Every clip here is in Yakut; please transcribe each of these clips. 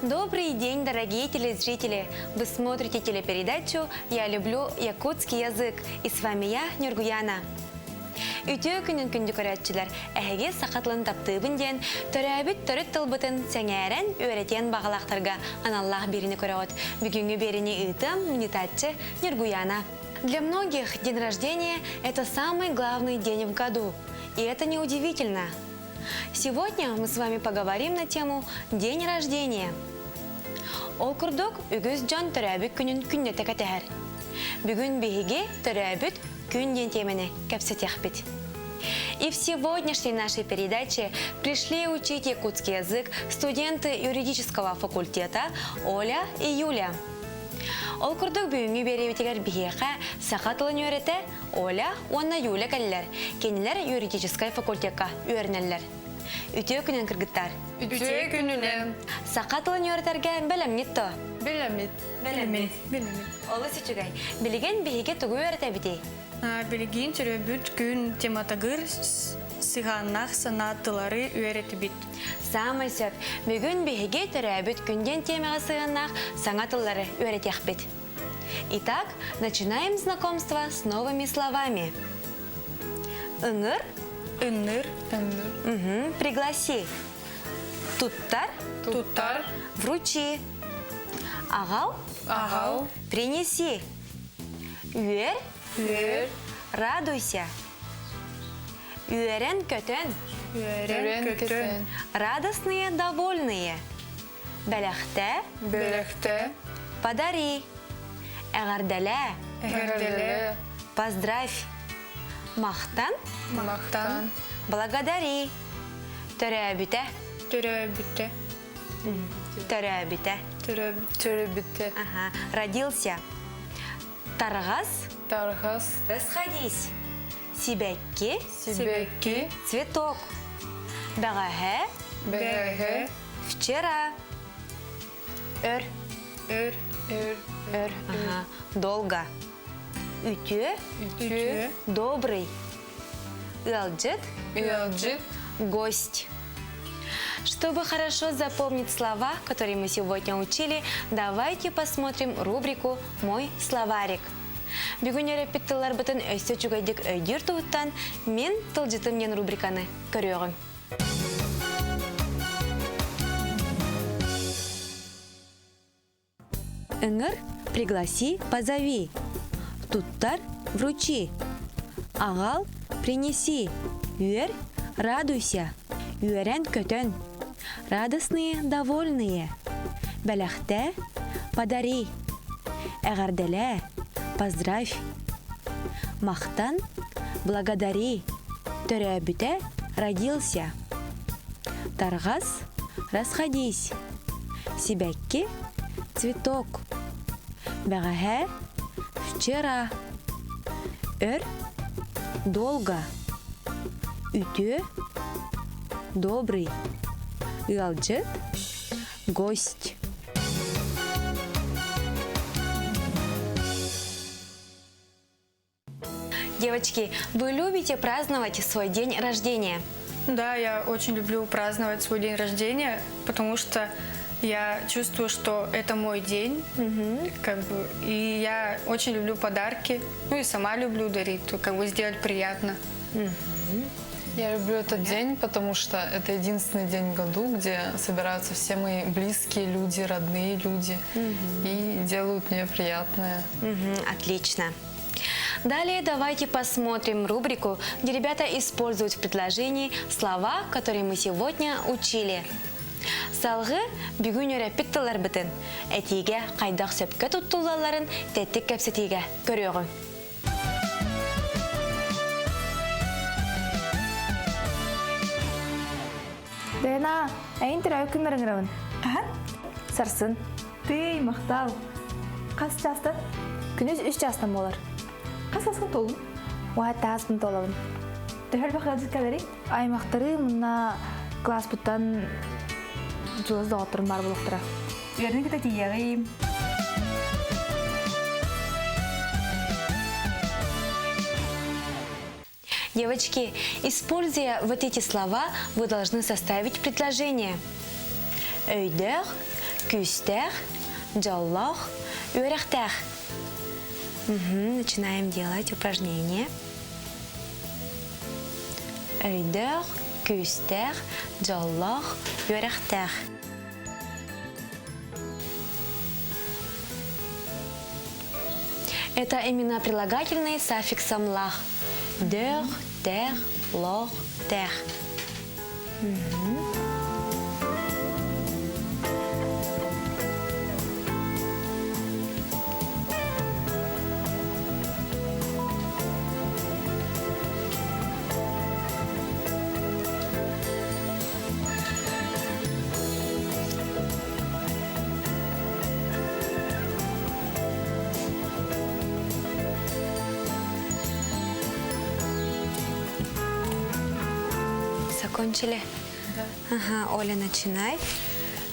Добрый день, дорогие телезрители! Вы смотрите телепередачу «Я люблю якутский язык» и с вами я, Нюргуяна. Үтүө күнүн күндү көрөөччүлэр, эһиги саха тылын таптыыбын диэн төрөөбүт төрүт тылбытын сэҥээрэн үөрэтиэн баҕалаахтарга аналлаах биэриини көрөҕүт. Бүгүҥҥү биэриини ыытыам мунитааччы Нюргуяна. Для многих день рождения – это самый главный день в году. И это неудивительно. Сегодня мы с вами поговорим на тему «День рождения». Ол курдук үгүс дьон төрөөбүт күнүн күннэтэ кэтэһэр. Бүгүн биһиги төрөөбүт күн диэн тиэмэни кэпсэтиэхпит. И в сегодняшней нашей передаче пришли учить якутский язык студенты юридического факультета Оля и Юля. Ол курдук бүгүҥҥү биэриибитигэр биһиэхэ саха тылын үөрэтэ Оля уонна Юля кэллэр. Кинилэр юридическай факультекка үөрэнэллэр. Үтүө күнүн кыргыттар! Үтүө күнүнэн! Саха тылын үөрэтэргэ бэлэмҥит дуо? Бэлэммит. Бэлэммит. Бэлэммит. Олус үчүгэй. Билигин биһиги тугу үөрэтэбитий? Билигин төрөөбүт күн тематыгар сыһыаннаах санаа тыллары үөрэтибит. Саамай сөп. Бүгүн биһиги төрөөбүт күн диэн тиэмэҕэ сыһыаннаах саҥа тыллары үөрэтиэхпит. Итак, начинаем знакомство с новыми словами. Ыҥыр. Ыҥыр. Ыҥыр. Угу. Пригласи. Туттар. Туттар. Вручи. Аҕал. Аҕал. Принеси. Үөр. Үөр. Радуйся. Үөрэн-көтөн. Үөрэн-көтөн. Радостные, довольные. Бэлэхтэ. Бэлэхтэ. Подари. Эҕэрдэлээ. Эҕэрдэлээ. Поздравь. Махтан. Махтан. Благодари. Төрөөбүтэ. Төрөөбүтэ. Төрөөбүтэ. Төрөөбүтэ. Ага. Родился. Тарҕас. Тарҕас. Расходись. Сибэкки. Сибэкки. Цветок. Бэҕэһээ. Бэҕэһээ. Вчера. Өр. Өр. Өр. Өр. Ага. Долго. Үтүө. Үтүө. Добрый. Ыалдьыт. Ыалдьыт. Гость. Чтобы хорошо запомнить слова, которые мы сегодня учили, давайте посмотрим рубрику «Мой словарик». Бүгүн үөрэппит тылларбытын өссө үчүгэйдик өйдүүр туһуттан «Мин тылдьытым» диэн рубриканы көрүөҕүм. Ыҥыр, пригласи, позови. Туттар, вручи. Аҕал, принеси. Үөр, радуйся. Үөрэн-көтөн. Радостные, довольные. Бэлэхтэ, подари. Эҕэрдэлээ, поздравь. Махтан, благодари. Төрөөбүтэ, родился. Тарҕас, расходись. Сибэкки, цветок. Бэҕэһээ, вчера. Өр, долго. Үтүө, добрый. Ыалдьыт, гость. Девочки, вы любите праздновать свой день рождения? Да, я очень люблю праздновать свой день рождения, потому что я чувствую, что это мой день, угу. как бы, и я очень люблю подарки, ну и сама люблю дарить, то как бы сделать приятно. Угу. Я люблю этот день, потому что это единственный день в году, где собираются все мои близкие люди, родные люди угу. и делают мне приятное. Угу, отлично. Далее давайте посмотрим рубрику, где ребята используют в предложении слова, которые мы сегодня учили. Салгыы бүгүн үөрэппит тылларбытын этиигэ хайдах сөпкө туттуллалларын тэттик кэпсэтиигэ көрүөҕүҥ. Дэна, эйин төрөөбүт күммэр ыҥырабын. Хаһан? Сарсын. Тыый, махтал. Хас чаастан? Күнүс үс чаастан буолар. Хас аскын толлун? Уһа тааспын толабын. Төһө элбэх ыалдьыт кэлэрий? Аймахтары мунна класспыттан чугас доҕотторум баар буолуохтара. Үөрэн кытта тиийэҕим. Девочки, используя вот эти слова, вы должны составить предложение. Өйдөөх, күүстээх, дьоллоох, үөрэхтээх. Угу, начинаем делать упражнение. Өйдөөх, күүстээх, дьоллоох, үөрэхтээх. Это именно прилагательные с аффиксом лах. Дөх, тех, лох, тех. Закончили? Да. Ага, Оля, начинай.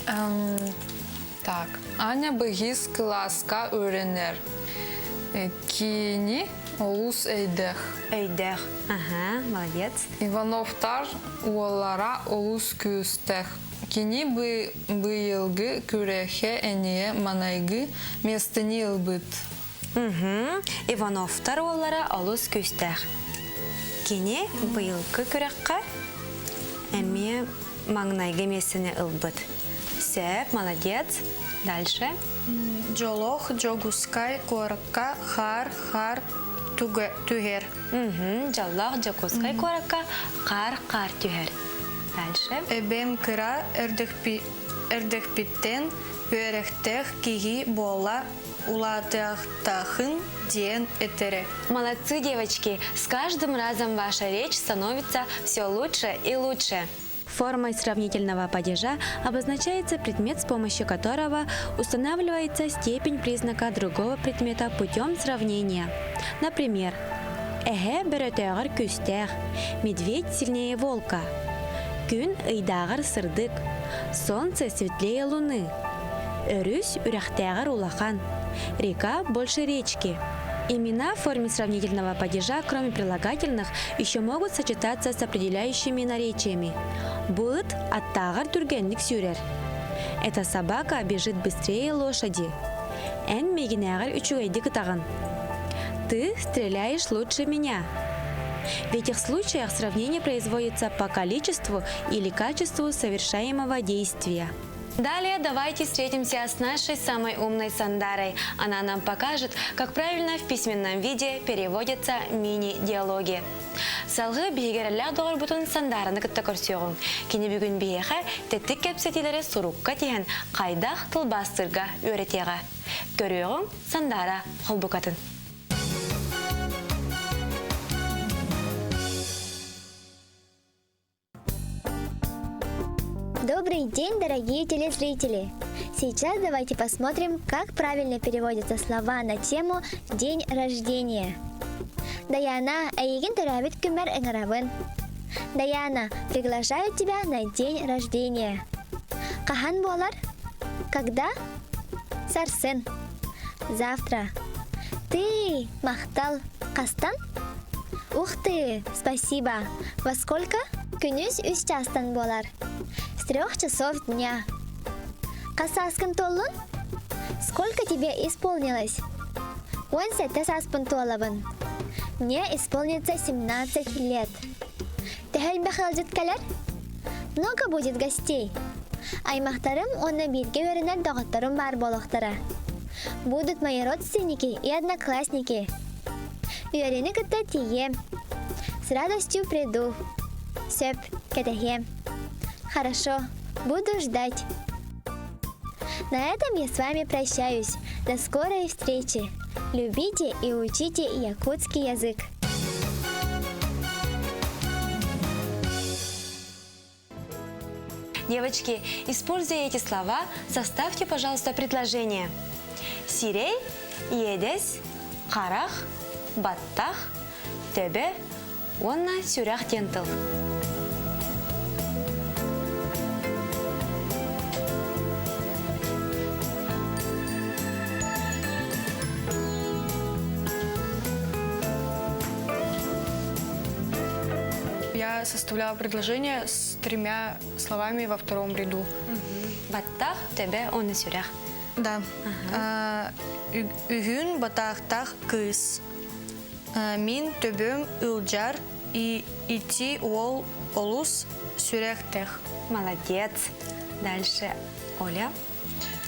Эм, так, Аня быгис кылааска үөрэнэр. Э, Кини олус өйдөөх. Өйдөөх. Ага, молодец. Ивановтар уоллара олус күүстээх. Кини быйылгы күрэххэ эмиэ маҥнайгы миэстэни ылбыт. Угу. Ивановтар уоллара олус күүстээх. Кини быйылгы күрэххэ эмиэ маҥнайгы миэстэни ылбыт. Сөп, молодец. Дальше. Дьоллоох Дьокуускай куоракка хаар хаар түһэр. Угу. Дьоллоох Дьокуускай куоракка хаар хаар түһэр. Дальше. Эбэм кыра эрдэхпиттэн үөрэхтээх киһи буола улаатыахтааххын диэн этэрэ. Молодцы, девочки! С каждым разом ваша речь становится все лучше и лучше. Формой сравнительного падежа обозначается предмет, с помощью которого устанавливается степень признака другого предмета путем сравнения. Например, Эһэ бөрөтөөҕөр күүстээх, медведь сильнее волка. Күн ыйдааҕар сырдык, солнце светлее луны. Өрүс үрэхтээҕэр улахан, река больше речки. Имена в форме сравнительного падежа, кроме прилагательных, еще могут сочетаться с определяющими наречиями. Бу ыт аттааҕар түргэнник сүүрэр. Эта собака бежит быстрее лошади. Эн миигинээҕэр үчүгэйдик ытаҕын. Ты стреляешь лучше меня. В этих случаях сравнение производится по количеству или качеству совершаемого действия. Далее давайте встретимся с нашей самой умной Сандарой. Она нам покажет, как правильно в письменном виде переводятся мини-диалоги. Салгыы биһиги эрэллээх доҕорбутун Сандараны кытта көрсүөҕүҥ. Кини бүгүн биһиэхэ тэттик кэпсэтиилэри сурукка тиһэн хайдах тылбаастыырга үөрэтиэҕэ. Көрүөҕүҥ Сандара холбукатын. Добрый день, дорогие телезрители! Сейчас давайте посмотрим, как правильно переводятся слова на тему «День рождения». Даяна, эйигин төрөөбүт күҥҥэр ыҥырабын. Даяна, приглашаю тебя на день рождения. Хаһан буолар? Когда? Сарсын. Завтра. Тыый, махтал. Хастан? Ух ты, спасибо. Во сколько? Күнүс үс чаастан буолар. С 3 часов дня. Хас сааскын туоллуҥ? Сколько тебе исполнилось? 17 сааспын туолабын. Мне исполнится 17 лет. Төһө элбэх ыалдьыт кэлэр? Много будет гостей. Аймахтарым уонна бииргэ үөрэнэр доҕотторум баар буолуохтара. Будут мои родственники и одноклассники. Үөрүүнү кытта тиийиэм. С радостью приду. Сөп, кэтэһиэм. Хорошо, буду ждать. На этом я с вами прощаюсь. До скорой встречи. Любите и учите якутский язык. Девочки, используя эти слова, составьте, пожалуйста, предложение. Сирэй, иэдэс, харах, баттах, төбө, уонна сүрэх диэн тыл. Я составляла предложение с тремя словами во втором ряду. Баттах, төбө, уонна сүрэх. Да. Үһүн батаахтаах кыыс. Мин төбөм ылдьар и ити уол олус сүрэхтээх. Молодец. Дальше Оля.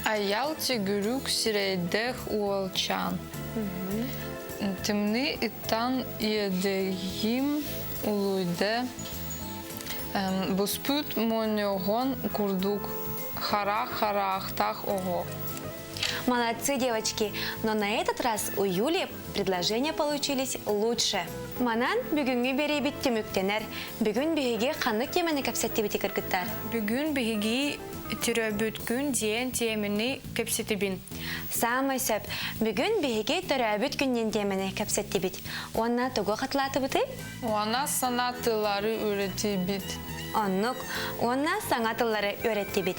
Айал төгүрүк сирэйдээх уолчаан. Тымныы ыттан иэдэйим улуйда буспут монньоҕон курдук хара-хараахтаах оҕо. Молодцы, девочки! Но на этот раз у Юли предложения получились лучше. Манан бүгүҥҥү биэриибит түмүктэнэр. Бүгүн биһиги ханнык теманы кэпсэттибити кыргыттар? Бүгүн биһиги төрөөбүт күн диэн тиэмэни кэпсэтибин. Саамай сөп. Бүгүн биһиги төрөөбүт күн диэн тиэмэни кэпсэттибит. Уонна тугу хатылаатыбытый? Уонна саҥа тыллары үөрэттибит. Оннук. Уонна саҥа тыллары үөрэттибит.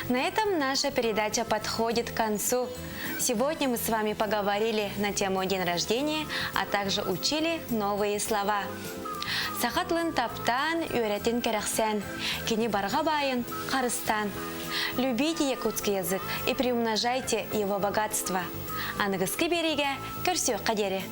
На этом наша передача подходит к концу. Сегодня мы с вами поговорили на тему день рождения, а также учили новые слова. Саха тылын таптаан, үөрэтин кэрэхсээн, кини барҕа баайын харыстаан. Любите якутский язык и приумножайте его богатство. Аныгыскы биэриигэ көрсүөххэ диэри.